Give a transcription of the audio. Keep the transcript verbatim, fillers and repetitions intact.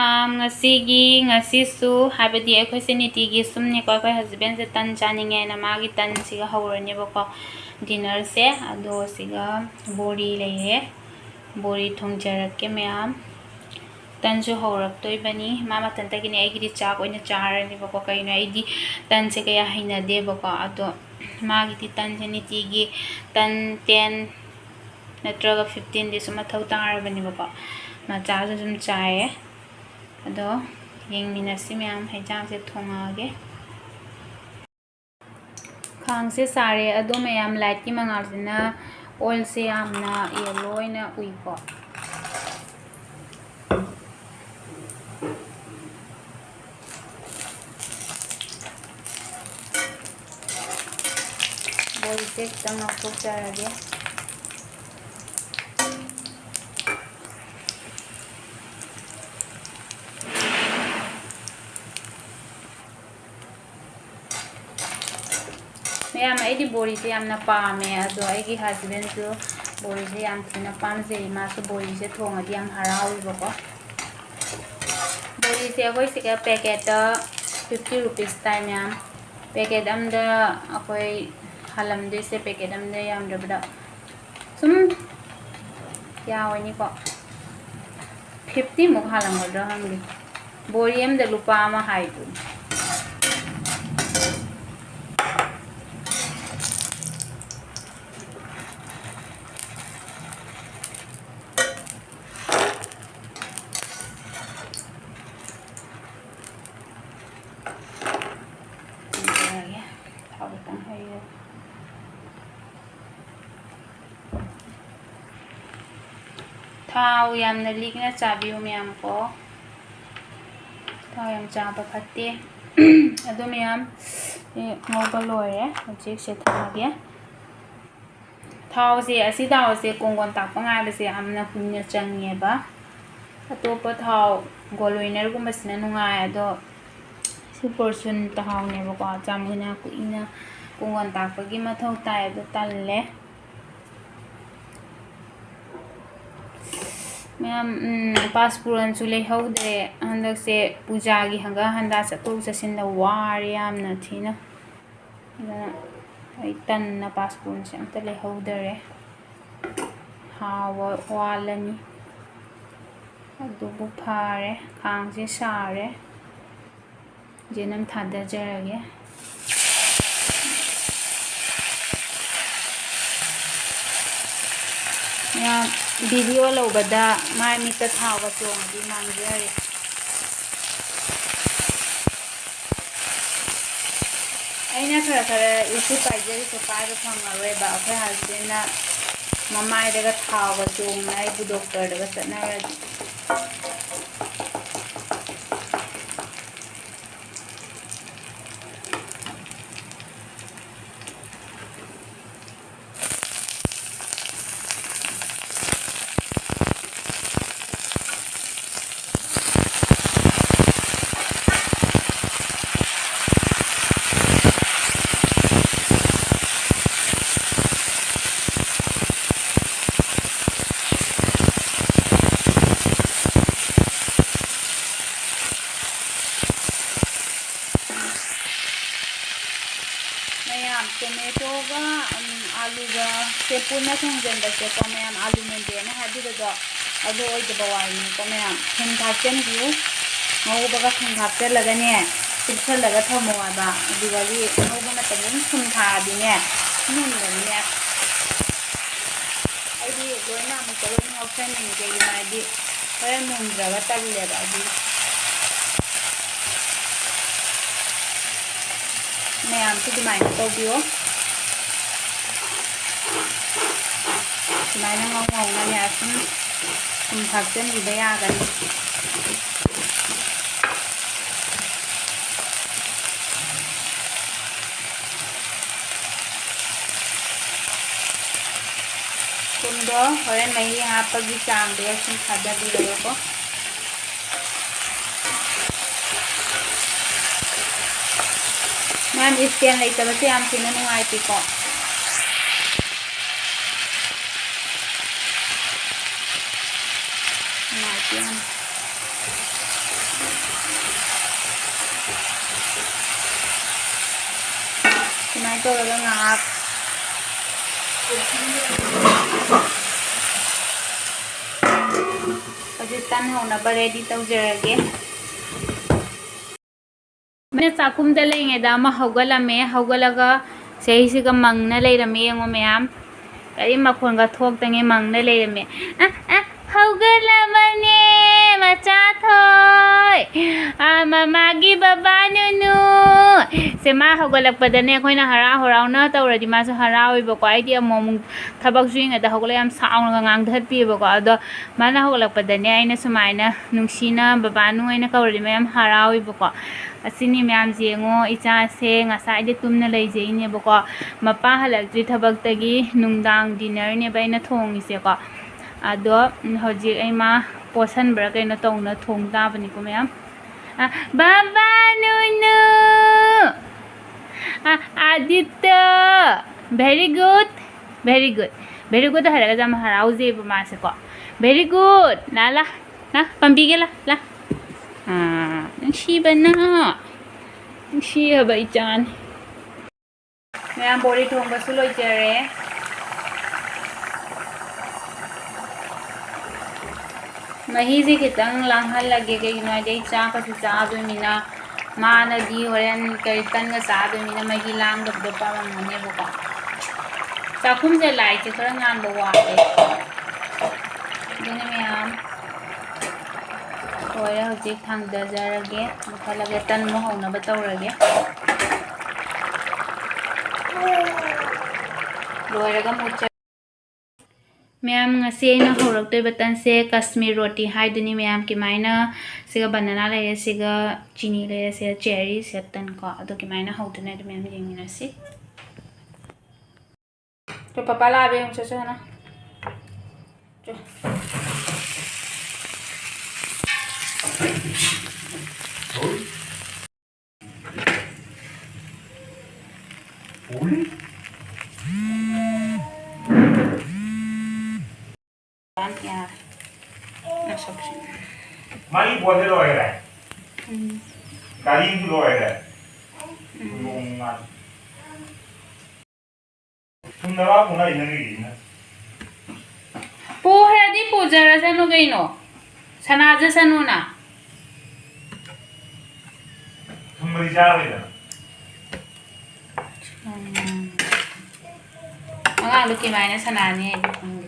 ꯃꯌꯥꯝ, ꯉꯁꯤꯒꯤ, ꯉꯁꯤꯁꯨ, ꯍꯥꯏꯕꯗꯤ ꯑꯩꯈꯣꯏꯁꯦ ꯅꯤꯇꯤꯒꯤ ꯁꯨꯝꯅꯦꯀꯣ, ꯑꯩꯈꯣꯏ husbandꯁꯦ ꯇꯟ ꯆꯥꯅꯤꯡꯉꯦꯅ ꯃꯥꯒꯤ ꯇꯟꯁꯤꯒ ꯍꯧꯔꯅꯦꯕꯀꯣ dinnerꯁꯦ꯫ ꯑꯗꯣ ꯁꯤꯒ ꯕꯣꯔꯤ ꯂꯩꯔꯦ, ꯕꯣꯔꯤ ꯊꯣꯡꯖꯔꯛꯀꯦ ꯃꯌꯥꯝ꯫ ꯇꯟꯁꯨ ꯍꯧꯔꯛꯇꯣꯏꯕꯅꯤ, ꯃꯥ ꯃꯊꯟꯇꯒꯤꯅꯦ, ꯑꯩꯒꯤꯗꯤ ꯆꯥꯛ ꯑꯣꯏꯅ ꯆꯥꯔꯅꯦꯕꯀꯣ꯫ ꯀꯩꯅꯣ, ꯑꯩꯗꯤ ꯇꯟꯁꯦ ꯀꯌꯥ ꯍꯩꯅꯗꯦꯕꯀꯣ, ꯑꯗꯣ ꯃꯥꯒꯤꯗꯤ ꯇꯟꯁꯦ ꯅꯤꯇꯤꯒꯤ ꯇꯟ ten ꯅꯠꯇ꯭ꯔꯒ fifteenꯗꯤ ꯁꯨꯝ ꯃꯊꯧ ꯇꯥꯔꯕꯅꯦꯕꯀꯣ꯫ ꯃꯆꯥꯁꯨ ꯁꯨꯝ ꯆꯥꯏꯌꯦ꯫ ꯑꯗꯣ ꯌꯦꯡꯃꯤꯟꯅꯁꯤ ꯃꯌꯥꯝ, ꯍꯩꯖꯥꯡꯁꯦ ꯊꯣꯡꯉꯛꯑꯒꯦ꯫ ꯈꯥꯡꯁꯦ ꯁꯥꯔꯦ, ꯑꯗꯣ ꯃꯌꯥꯝ, lightꯀꯤ ꯃꯉꯥꯜꯁꯤꯅ oilꯁꯦ ꯌꯥꯝꯅ yellow ꯑꯣꯏꯅ ꯎꯏꯀꯣ꯫ ꯕꯣꯔꯤꯁꯦ ꯈꯤꯇꯪ ꯂꯧꯊꯣꯛꯆꯔꯒꯦ꯫ ꯃꯌꯥꯝ, ꯑꯩꯗꯤ ꯕꯣꯔꯤꯁꯦ ꯌꯥꯝꯅ ꯄꯥꯝꯃꯦ, ꯑꯗꯣ ꯑꯩꯒꯤ husbandꯁꯨ ꯕꯣꯔꯤꯁꯦ ꯌꯥꯝ ꯊꯤꯅ ꯄꯥꯝꯖꯩ꯫ ꯃꯥꯁꯨ ꯕꯣꯔꯤꯁꯦ ꯊꯣꯡꯉꯗꯤ ꯌꯥꯝ ꯍꯔꯥꯎꯋꯦꯕꯀꯣ꯫ ꯕꯣꯔꯤꯁꯦ ꯑꯩꯈꯣꯏ ꯁꯤꯗ packetꯇ fifty rupees ꯇꯥꯏ ꯃꯌꯥꯝ꯫ Packet ꯑꯝꯗ ꯑꯩꯈꯣꯏ ꯍꯥꯜꯂꯝꯗꯣꯏꯁꯦ, packet ꯑꯝꯗ ꯌꯥꯝꯗ꯭ꯔꯕꯗ ꯁꯨꯝ ꯌꯥꯎꯔꯅꯤꯀꯣ, fiftyꯃꯨꯛ ꯍꯥꯜꯂꯝꯒꯗ꯭ꯔꯥ ꯈꯪꯗꯦ꯫ ꯕꯣꯔꯤ ꯑꯃꯗ ꯂꯨꯄꯥ ꯑꯃ ꯍꯥꯏꯗꯨꯅꯤ꯫ ꯊꯥꯎ ꯈꯤꯇꯪ ꯍꯩꯔꯒꯦ꯫ ꯊꯥꯎ ꯌꯥꯝꯅ ꯂꯤꯛꯅ ꯆꯥꯕꯤꯌꯨ ꯃꯌꯥꯝ ꯀꯣ꯫ ꯊꯥꯎ ꯌꯥꯝ ꯆꯥꯕ ꯐꯠꯇꯦ꯫ ꯑꯗꯨ ꯃꯌꯥꯝ, ꯑꯦ, ꯉꯧꯕ ꯂꯣꯏꯔꯦ꯫ ꯍꯧꯖꯤꯛ ꯁꯦꯠꯊꯔꯒꯦ꯫ ꯊꯥꯎꯁꯦ, ꯑꯁꯤ ꯊꯥꯎꯁꯦ ꯀꯣꯡꯒꯣꯟ ꯇꯥꯛꯄ ꯉꯥꯏꯕꯁꯦ ꯌꯥꯝꯅ ꯀꯨꯏꯅ ꯆꯪꯉꯦꯕ꯫ ꯑꯇꯣꯞꯄ ꯊꯥꯎ, gold winnerꯒꯨꯝꯕꯁꯤꯅ ꯅꯨꯡꯉꯥꯏ, ꯑꯗꯣ ꯁꯤ Fortune ꯊꯥꯎꯅꯦꯕꯀꯣ, ꯌꯥꯝ ꯀꯨꯏꯅ, ꯀꯨꯏꯅ ꯀꯣꯡꯒꯣꯟ ꯇꯥꯛꯄꯒꯤ ꯃꯊꯧ ꯇꯥꯏ, ꯑꯗꯣ ꯇꯜꯂꯦ꯫ ꯃꯌꯥꯝ, ꯎꯝ, ꯄꯥꯁꯄꯨꯔꯟꯁꯨ ꯂꯩꯍꯧꯗ꯭ꯔꯦ꯫ ꯍꯟꯗꯛꯁꯦ ꯄꯨꯖꯥꯒꯤ ꯍꯪꯒꯠ ꯍꯟꯗ ꯆꯠꯊꯣꯛ ꯆꯠꯁꯤꯟꯗ ꯋꯥꯔꯦ ꯌꯥꯝꯅ ꯊꯤꯅ꯫ ꯑꯗꯨꯅ ꯑꯩ ꯇꯟꯅ ꯄꯥꯁꯄꯨꯔꯟꯁꯦ ꯑꯝꯇ ꯂꯩꯍꯧꯗꯔꯦ꯫ ꯍꯥꯎꯕ ꯋꯥꯠꯂꯅꯤ꯫ ꯑꯗꯨꯕꯨ ꯐꯔꯦ, ꯈꯥꯡꯁꯦ ꯁꯥꯔꯦ꯫ ꯌꯦꯅꯝ ꯊꯥꯗꯖꯔꯒꯦ꯫ ꯃꯌꯥꯝ, ꯚꯤꯗꯤꯑꯣ ꯂꯧꯕꯗ ꯃꯥꯏ ꯃꯤꯠꯇ ꯊꯥꯎꯒ ꯆꯣꯡꯉꯗꯤ ꯃꯥꯡꯖꯔꯦ꯫ ꯑꯩꯅ ꯈꯔ ꯈꯔ ꯌꯨꯇ꯭ꯌꯨꯕ ꯄꯥꯏꯖꯔꯤꯁꯦ ꯄꯥꯏꯕ ꯐꯪꯉꯔꯣꯏꯕ꯫ ꯑꯩꯈꯣꯏ ꯍꯁꯕꯦꯟꯅ ꯃꯃꯥꯏꯗꯒ ꯊꯥꯎꯒ ꯆꯣꯡꯅ ꯑꯩꯕꯨ ꯗꯣꯛꯇꯔꯗꯒ ꯆꯠꯅꯔꯗꯤ꯫ ꯃꯌꯥꯝ, ꯇꯣꯃꯦꯇꯣꯒ, ꯎꯝ, ꯑꯥꯂꯨꯒ ꯁꯦ ꯄꯨꯟꯅ ꯊꯣꯡꯖꯟꯕꯁꯦꯀꯣ, ꯃꯌꯥꯝ ꯑꯥꯂꯨ ꯃꯨꯟꯗꯦꯅ ꯍꯥꯏꯕꯤꯕꯗꯣ, ꯑꯗꯨ ꯑꯣꯏꯗꯕ ꯋꯥꯔꯤꯅꯤꯀꯣ ꯃꯌꯥꯝ꯫ ꯊꯨꯝ ꯊꯥꯛꯆꯟꯕꯤꯌꯨ꯫ ꯉꯧꯕꯒ ꯊꯨꯝ ꯊꯥꯛꯆꯜꯂꯒꯅꯦ, ꯆꯨꯞꯁꯜꯂꯒ ꯊꯝꯃꯣ ꯍꯥꯏꯕ꯫ ꯑꯗꯨꯗꯒꯤ ꯉꯧꯕ ꯃꯇꯝꯗ ꯑꯗꯨꯝ ꯊꯨꯝ ꯊꯥꯛꯑꯗꯤꯅꯦ, ꯃꯨꯟꯕꯅꯤꯅꯦ꯫ ꯑꯩꯗꯤ ꯂꯣꯏꯅ ꯑꯃꯨꯛꯇ ꯂꯣꯏ ꯉꯧꯁꯟꯅꯤꯡꯉꯤ, ꯀꯩꯒꯤꯅꯣ ꯍꯥꯏꯗꯤ ꯍꯣꯔꯦꯟ ꯃꯨꯟꯗ꯭ꯔꯒ ꯇꯜꯂꯦꯕ ꯑꯗꯨꯅ꯫ ꯃꯌꯥꯝꯁꯨ ꯑꯗꯨꯃꯥꯏꯅ ꯇꯧꯕꯤꯌꯣ꯫ ꯁꯨꯃꯥꯏꯅ ꯉꯧ ꯉꯧꯅꯅꯦ ꯁꯨꯝ ꯊꯨꯝ ꯊꯥꯛꯆꯟꯕꯤꯕ ꯌꯥꯒꯅꯤ꯫ ꯊꯨꯝꯗꯣ ꯍꯣꯔꯦꯟ ꯃꯍꯤ ꯍꯥꯞꯄꯒꯤ ꯆꯥꯡꯗꯨꯒ ꯁꯨꯝ ꯊꯥꯗꯕꯤꯔꯒꯀꯣ꯫ ꯃꯌꯥꯝ, ꯏꯁꯇꯦꯟ ꯂꯩꯇꯕꯁꯦ ꯌꯥꯝ ꯊꯤꯅ ꯅꯨꯡꯉꯥꯏꯇꯦꯀꯣ꯫ ꯁꯨꯃꯥꯏꯅ ꯇꯧꯔꯒ ꯉꯥꯏꯍꯥꯛ ꯍꯧꯖꯤꯛ ꯇꯟ ꯍꯧꯅꯕ ready ꯇꯧꯖꯔꯒꯦ꯫ ꯑꯩꯅ ꯆꯥꯛꯈꯨꯝꯗ ꯂꯩꯔꯤꯉꯩꯗ ꯑꯃ ꯍꯧꯒꯠꯂꯝꯃꯦ꯫ ꯍꯧꯒꯠꯂꯒ ꯆꯍꯤꯁꯤꯒ ꯃꯪꯅ ꯂꯩꯔꯝꯃꯦ꯫ ꯌꯦꯡꯉꯣ ꯃꯌꯥꯝ, ꯀꯔꯤ ꯃꯈꯣꯟꯒ ꯊꯣꯛꯇꯉꯩ ꯃꯪꯅ ꯂꯩꯔꯝꯃꯦ꯫ ꯑ, ꯑ, ꯍꯧꯒꯠꯂꯕꯅꯦ ꯃꯆꯥ ꯊꯣꯏ꯫ ꯑ, ꯃꯃꯥꯒꯤ ꯕꯕꯥ ꯅꯨꯅꯨ꯫ ꯁꯦ, ꯃꯥ ꯍꯧꯒꯠꯂꯛꯄꯗꯅꯦ ꯑꯩꯈꯣꯏꯅ ꯍꯔꯥꯎ ꯍꯔꯥꯎꯅ ꯇꯧꯔꯗꯤ ꯃꯥꯁꯨ ꯍꯔꯥꯎꯋꯦꯕꯀꯣ꯫ ꯑꯩꯗꯤ ꯑꯃꯨꯛ ꯑꯃꯨꯛ ꯊꯕꯛ ꯁꯨꯔꯤꯉꯩꯗ ꯍꯧꯒꯠꯂꯒ ꯌꯥꯝ ꯁꯥꯎꯅꯒ ꯉꯥꯡꯊꯠꯄꯤꯑꯕꯀꯣ꯫ ꯑꯗꯣ ꯃꯥꯅ ꯍꯧꯒꯠꯂꯛꯄꯗꯅꯦ ꯑꯩꯅ ꯁꯨꯃꯥꯏꯅ ꯅꯨꯡꯁꯤꯅ ꯕꯕꯥ ꯅꯨ ꯑꯩꯅ ꯀꯧꯔꯗꯤ ꯃꯥ ꯌꯥꯝ ꯍꯔꯥꯎꯋꯦꯕꯀꯣ꯫ ꯑꯁꯤꯅꯤ ꯃꯌꯥꯝꯁꯦ ꯌꯦꯡꯉꯣ, ꯏꯆꯥꯁꯦ ꯉꯁꯥꯏꯗꯤ ꯇꯨꯝꯅ ꯂꯩꯖꯩꯅꯦꯕꯀꯣ꯫ ꯃꯄꯥ ꯍꯜꯂꯛꯇ꯭ꯔꯤ ꯊꯕꯛꯇꯒꯤ, ꯅꯨꯡꯗꯥꯡ dinnerꯅꯦꯕ ꯑꯩꯅ ꯊꯣꯡꯉꯤꯁꯦꯀꯣ꯫ ꯑꯗꯣ ꯍꯧꯖꯤꯛ ꯑꯩ ꯃꯥ ꯄꯣꯠꯁꯟꯕ꯭ꯔꯥ ꯀꯩꯅꯣ ꯇꯧꯅ ꯊꯣꯡ ꯇꯥꯕꯅꯤꯀꯣ ꯃꯌꯥꯝ꯫ ꯑ, ꯕꯕꯥ ꯅꯨꯅꯨ! ꯑ, Aditya! Very good, very good, very good ꯍꯥꯏꯔꯒ ꯌꯥꯝ ꯍꯔꯥꯎꯖꯩꯕ ꯃꯥꯁꯦꯀꯣ꯫ Very good. ꯂꯥ, ꯂꯥ, ꯂꯥ, ꯄꯥꯝꯕꯤꯒꯦ, ꯂꯥ, ꯂꯥ꯫ ꯑꯥ, ꯅꯨꯡꯁꯤꯕꯅ, ꯅꯨꯡꯁꯤꯔꯕ ꯏꯆꯥꯅꯤ꯫ ꯃꯌꯥꯝ ꯕꯣꯔꯤ ꯊꯣꯡꯕꯁꯨ ꯂꯣꯏꯖꯔꯦ꯫ ꯃꯍꯤꯁꯦ ꯈꯤꯇꯪ ꯂꯥꯡꯍꯜꯂꯒꯦ, ꯀꯩꯒꯤꯅꯣ ꯍꯥꯏꯗꯤ ꯑꯩ ꯆꯥꯛꯀꯁꯨ ꯆꯥꯗꯣꯏꯅꯤꯅ, ꯃꯥꯅꯗꯤ ꯍꯣꯔꯦꯟ ꯀꯔꯤ ꯇꯟꯒ ꯆꯥꯗꯣꯏꯅꯤꯅ ꯃꯍꯤ ꯂꯥꯡꯗꯕꯗꯣ ꯄꯥꯝꯃꯝꯒꯅꯦꯕꯀꯣ꯫ ꯆꯥꯛꯈꯨꯝꯁꯦ ꯂꯥꯏꯠꯁꯦ ꯈꯔ ꯉꯥꯟꯕ ꯋꯥꯠꯂꯦ꯫ ꯑꯗꯨꯅ ꯃꯌꯥꯝ ꯂꯣꯏꯔꯦ꯫ ꯍꯧꯖꯤꯛ ꯊꯥꯡꯗꯖꯔꯒꯦ, ꯃꯨꯊꯠꯂꯒꯦ, ꯇꯟ ꯑꯃꯨꯛ ꯍꯧꯅꯕ ꯇꯧꯔꯒꯦ꯫ ꯂꯣꯏꯔꯒ ꯃꯨꯠꯆ-, ꯃꯌꯥꯝ, ꯉꯁꯤ ꯑꯩꯅ ꯍꯧꯔꯛꯇꯣꯏꯕ ꯇꯟꯁꯦ ꯀꯥꯁꯃꯤꯔ ꯔꯣꯇꯤ ꯍꯥꯏꯗꯨꯅꯤ ꯃꯌꯥꯝ꯫ ꯀꯃꯥꯏꯅ, ꯁꯤꯒ banana ꯂꯩꯔꯦ, ꯁꯤꯒ ꯆꯤꯅꯤ ꯂꯩꯔꯦ, ꯁꯤꯒ cherry, ꯁꯤꯒ ꯇꯟ ꯀꯣ꯫ ꯑꯗꯣ ꯀꯃꯥꯏꯅ ꯍꯧꯗꯣꯏꯅꯣ ꯑꯗꯨ ꯃꯌꯥꯝ ꯌꯦꯡꯃꯤꯟꯅꯁꯤ꯫ ꯆꯣ, ꯄꯄꯥ ꯂꯥꯛꯑꯕ ꯌꯦꯡꯉꯨ, ꯆꯣ, ꯆꯣ, ꯍꯥꯟꯅ꯫ ꯆꯣ꯫ ꯌꯥꯔꯦ꯫ ꯑ, ꯁꯣꯛꯁꯤ꯫ ꯃꯩ ꯄꯣꯠꯁꯦ ꯂꯣꯏꯈ꯭ꯔꯦ꯫ ꯎꯝ꯫ ꯒꯥꯔꯤꯁꯨ ꯂꯣꯏꯈ꯭ꯔꯦ꯫ ꯎꯝ꯫ ꯅꯣꯡꯃ ꯊꯨꯝꯗ ꯂꯥꯛꯄꯅ ꯑꯩꯅ ꯀꯩꯒꯤꯅꯣ? ꯄꯨꯈ꯭ꯔꯗꯤ ꯄꯨꯖꯔꯁꯅꯨ ꯀꯩꯅꯣ꯫ ꯁꯅꯥꯖꯁꯅꯨꯅ꯫ ꯊꯨꯝꯕꯗꯤ ꯆꯥꯔꯣꯏꯗꯅ꯫ ꯎꯝ꯫ ꯑꯉꯥꯡꯗꯣ ꯀꯃꯥꯏꯅ ꯁꯅꯥꯅꯤ ꯑꯩꯗꯤ ꯈꯪꯗꯦ꯫